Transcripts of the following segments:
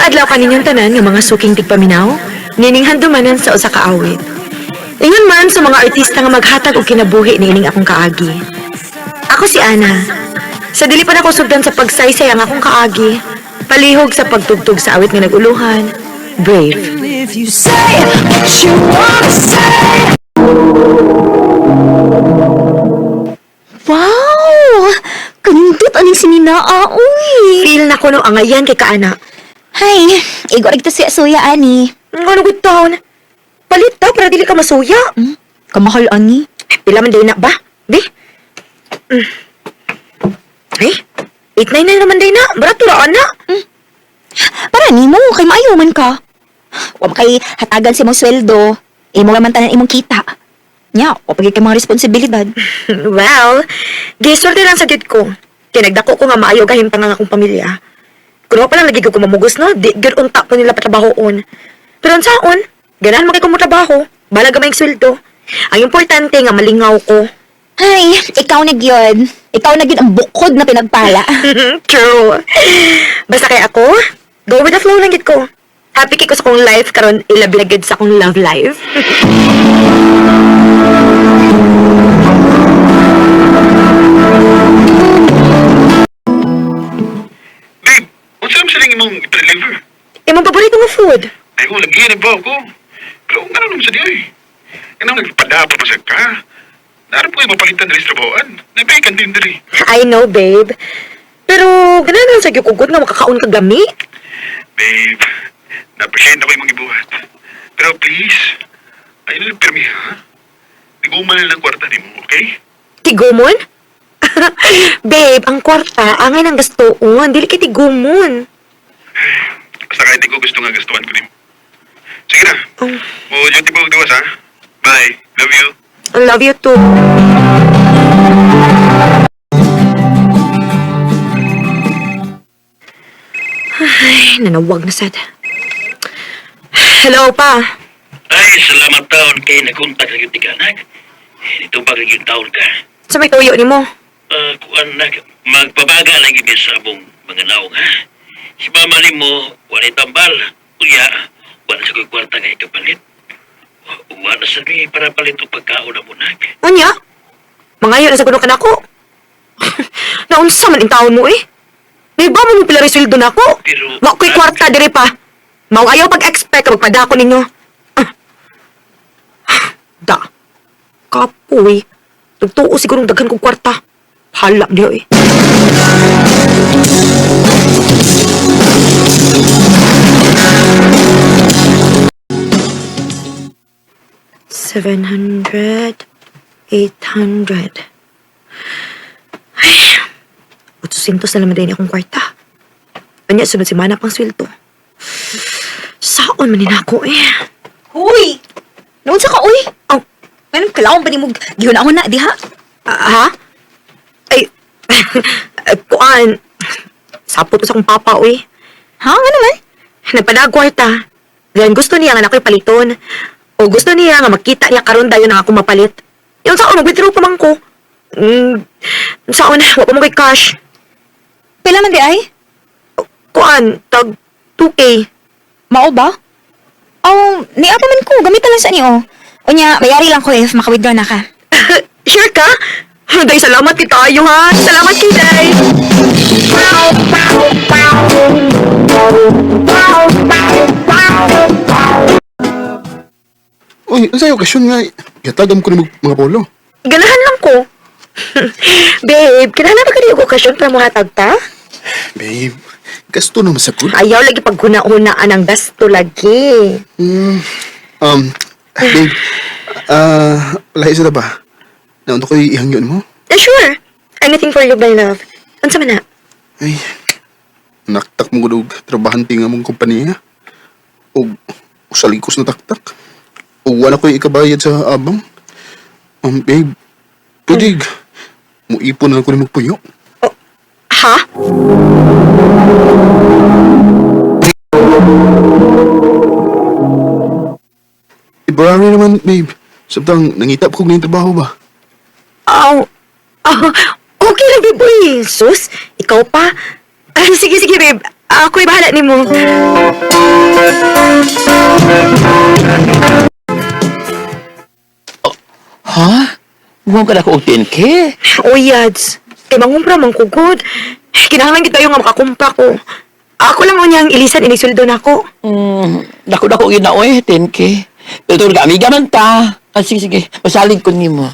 Maayong adlaw kaninyong tanan nga mga suking tigpaminaw, nining handumanan sa usa ka awit. Ingon man sa mga artista nga maghatag og kinabuhi niining akong kaagi. Ako si Ana. Sa dili pa nako sugdan sa pagsaysay ang akong kaagi, palihog sa pagtugtog sa awit nga naguluhan, Brave. If you say what you wanna say. Wow! Kanindot aning sininaa, uy! Feel na ko no angayan kay kaana. Hay, igo rin siya suya, ani. Ano good taon? Palit ta para dili ka masuya. Hmm? Kamahal, ani. Pila man day na ba? Di? Mm. Eh, 899 naman day na. Barato ra ana. Para nimo, kay maayo man ka. Wa man kay hatagan sa imong sweldo. Imo ra man tanan imong kita. Nya, wa pagid kay mga responsibilidad. Well, gisulti lang sa gyud ko. Kay nagdako ko nga maayo gahimtang ang akong pamilya. Kuno pa lang lagi ko mamugos no, di gyud unta pa nila patrabahoon. Pero unsaon, ganahan man kay ko motrabaho, balag gamay ang sweldo. Ang importante nga malingaw ko. Hay, ikaw na gyud. Ikaw na gyud ang bukod na pinagpala. True. Basta kay ako, go with the flow lang gid ko. Happy kay ko sa akong life karon ilabi na gid sa akong love life. Babe, unsa man silang imong i-deliver? Imong paborito nga food. Ay ko lagi na ba ako? Pero nga naman sa diay. Kanang nagpadapa pa sa ka. Naroon po mapalitan diri sa trabahoan. Nabay kantin diri. I know, babe. Pero ganahan lang sa gyud ko gud nga makakaon kag lami. Babe, na-appreciate ako imong gibuhat. Pero please, ayun lang pirmi ha. Tiguman na lang kwarta nimo, okay? Tigumon? Babe, ang kwarta, angay ng gastoon. Dili kay tigumon. Basta kahit di ko gusto nga gastuhan ko nimo. Sige na. Oh, Mo duty po gawas ha. Bye. Love you. I love you too. Ay, nanawag na sad. Hello pa. Ay, salamat taon kay nakontak sa ka, anak. Ito ba yung taon ka? Sa may tuyo nimo. Ah, kuan nak, magpabaga lagi mi sa among mga naong, ha? Si mama ni mo, wala tambal. Uya, wala sa ko'y kwarta nga ikapalit. Wala sa mi para palit og pagkaon na mo, nak. Unya? Mangayo na sa kuno kanako. Naunsa man in taon mo eh. May ba mo pila sweldo nako? Pero- Wa ko'y kwarta diri pa. Mao ayaw pag-expect magpadako ninyo. Ah. Da. Kapoy. Nagtuo siguro daghan kong kwarta. Hala niyo eh. $700, 800. Ay, 800 na naman din akong kwarta. Anya, sunod si Mana pang sweldo. Saon man ako eh. Huy! Noon sa ka, uy! Oh, Anong kalaon ba nimo gihuna na diha? ah, ha? Ay, kuan. Sapot ko sa akong papa, uy. Ha, nga naman? Nagpadagwarta. Then gusto niya nga na ako'y paliton. O gusto niya nga makita niya karon dayon ang akong mapalit. Yung saon, mag-withdraw pa man ko. Saon, wa pa man ko'y cash. Pila man di ay? Kuan, tag 2K. Mao ba? Oh, niya pa man ko. Gamitan lang sa niyo. Unya, bayari lang ko if maka-withdraw na ka. Sure ka? Day, salamat kay tayo ha. Salamat kay Day. Uy, ang sayo okasyon nga. Yatagam ko ni mga polo. Ganahan lang ko. Babe, kinahanglan ba ka og okasyon para mohatag ta? Babe, gasto naman sa good. Ayaw lagi paghuna-hunaan ang gasto lagi. Um, babe, lahi sa ba? Naunto ko'y ihangyon mo? Eh, sure. Anything for you, my love. Unsa man na? Ay, naktak mo gud og trabahante nga mong kompanya. Og usalikos na taktak. Og wala ko'y ikabayad sa abang. Babe, pwede mo ipon na lang ko ni magpuyo. Oh, ha? February naman, babe. Sabtang nangita pa kog ng trabaho ba? Aw, ah, okay lang, babe. Uy, sus, ikaw pa. Ay, sige, sige, babe. Ako'y bahala nimo. Ha? Huwag ka na ko og 10K? Oy, Yads. Kay mangumpra man ko gud. Kinahanglan gid kayo nga makakumpra ko. Ako lang unyang ilisan inig sweldo nako. Dako dako gid na oy, 10K. Pero tungod ka amiga man ta. Ah, sige sige, masalig ko nimo.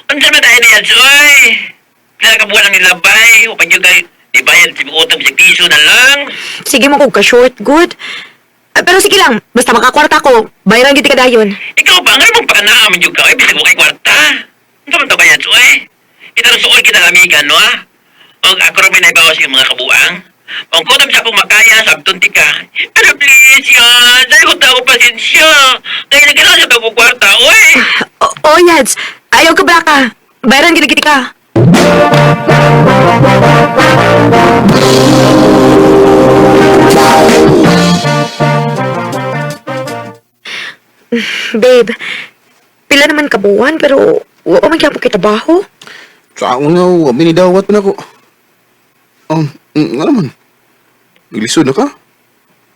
Unsa man tayo niyan, oy? Kaya ka buwan ang nilabay, o pag yung kay ibayad si utang sa piso na lang. Sige mo kog ka short good. Ah, pero sige lang, basta makakwarta ko, bayaran gid ka dayon. Ikaw ba, nga mong pakanaamin yung ka, ay, bisag mo kay kwarta. Unsa man to bayad, oy? Kita rin suoy kita lamigan, no, ah? Og ako rin may naibawas yung mga kabuang. Ang kutob sa akong makaya, sabton ti ka. Pero please, yan, dahil ko tao pasensya. Kaya nagkailangan sa akong kwarta, oy! O, oh, Yads, ayaw ka ba ka? Bayaran gid gid ka. Babe, pila naman kabuwan pero wa pa man gyapon kay trabaho. Sa akong nga, wa minidawat pa nako. Nga naman. Naglisod na ka?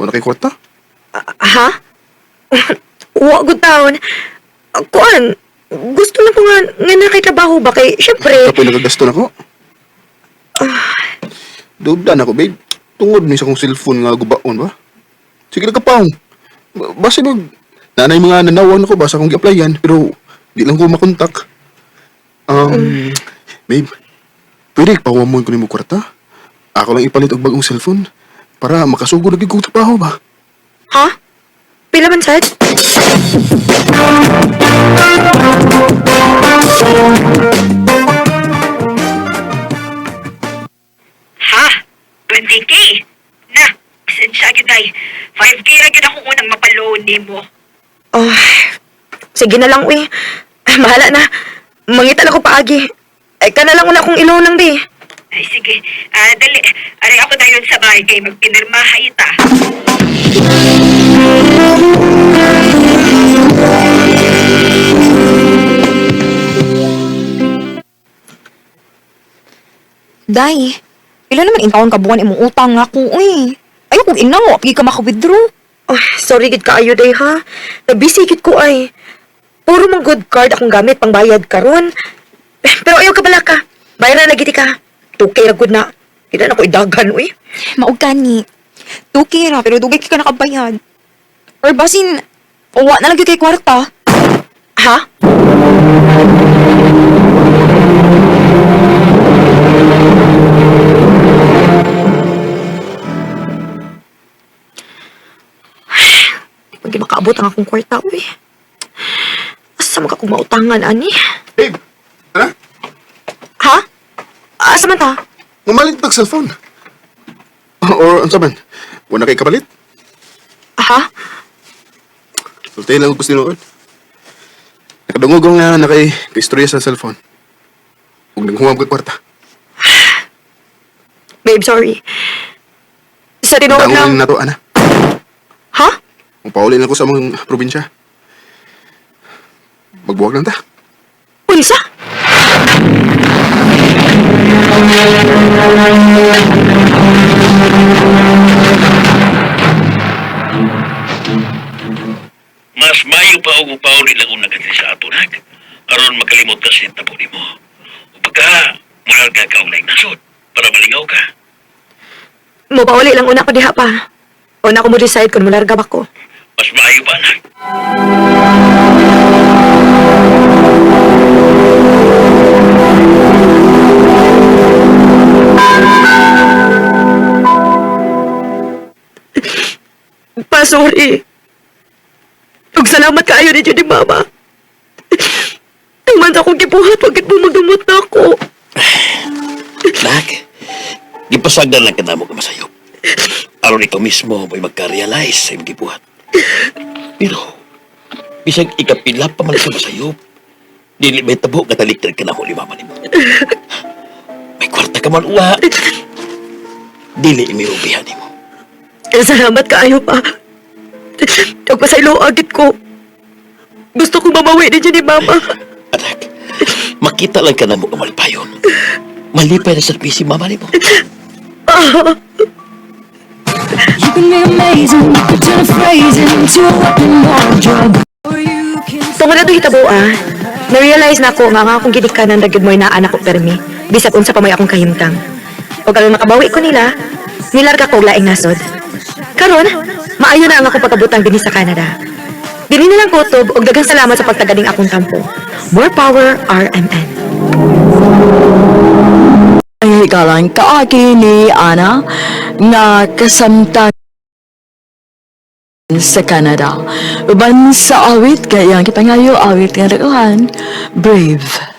Wala kay kwarta? Ha? Wa gud taon. Kuan, gusto na ko nga nga na kay trabaho ba kay syempre. Kapoy nagagasto na ko. Dubda na ko, babe. Tungod ni sa kong cellphone nga gubaon ba? Sige na kapaw. Basta nag... Nanay mga nanawan ako ba sa akong gi-applyan pero di lang ko makontak. Babe, pwede pawamon ko nimo kwarta? Ako lang ipalit og bagong cellphone para makasugod na gyud kong trabaho ba? Ha? Pila man sad? Ha? 20K? Na, pasensya gyud ay. 5K ra gyud ako unang mapaloan nimo. Oh, sige na lang, uy. Ay, bahala na. Mangita na ko paagi. Ay, ka na lang una akong ilaw lang, di. Ay sige, ah, dali. Aray ako dayon sa bahay kay magpinirmaha ita. Day, pila naman intawon ka buwan imong utang nga ko, uy. Ayaw kong inaw, pigi ka maka-withdraw. Oh, sorry gid kaayo day ha. Nabisi gid ko ay. Puro mong good card akong gamit pangbayad karon. Pero ayaw ka bala ka. Bayaran lagi ti ka. 2K ra gud na. Di na ako idagan uy. Maog gani. 2K ra, pero dugay ka nakabayad. Or basin, uwa na lang gyud kay kwarta. Ha? Di pa makaabot ang akong kwarta, uy. Asa man ka kung mautangan, ani? Babe, ha? Ha? Asa man ta? Mamalit pag cellphone. Or unsa man? Wala kay kapalit? Ha? Sulti lang ko sinuod. Nakadungog ko nga na kay istorya sa cellphone. Huwag nang humam kay kwarta. Babe, sorry. Sa tinuod Dangon lang. na to, ana. Ha? Mapauli lang ko sa mga probinsya. Magbuwag lang ta. Unsa? Mas mayo pa og upaw nila una ka diri sa ato nag. Aron makalimot ka sa tabo nimo. O pagka mularga ka og laing nasod para malingaw ka. Mopauli lang una ko diha pa. Una ko mo decide kung mularga ba ko. Mas maayo pa anak. Pa, sorry. Ug salamat kaayo ninyo ni Mama. Tingman sa akong gibuhat, wag mo magdumot na ako. Nak, gipasagdan lang ka namo ka masayop. Aron ikaw mismo mo'y magka-realize sa imong gibuhat. Pero, bisag ikapila pa man sa masayop, dili may tabo nga talikdan ka namo ni mama nimo. May kwarta ka man uwa. Dili imirubihan nimo. Salamat kaayo pa. Nagpasaylo agit ko. Gusto ko mamawi din ni Mama. Anak, makita lang ka na mo malipayon. Malipay na sa si mama ni mo. You can be amazing, you can turn a phrase into a weapon or a drug. Or you can Tungod ato hitabo ah, na-realize na ako nga ang akong gidikanan ra gyud mo'y naa nako permi. Bisag unsa pa may akong kahimtang. O karon makabawi ko nila, nilarga ko og laing nasod. Karon, maayo na ang akong pagkabutang dinhi sa Canada. Dili na lang kutob og daghang salamat sa pagtagaling akong tampo. More power, RMN. Ang hikalang kaaki ni Ana nga kasamtan sa Canada. Uban sa awit kay iyang kipangayo awit nga dakuhan, Brave.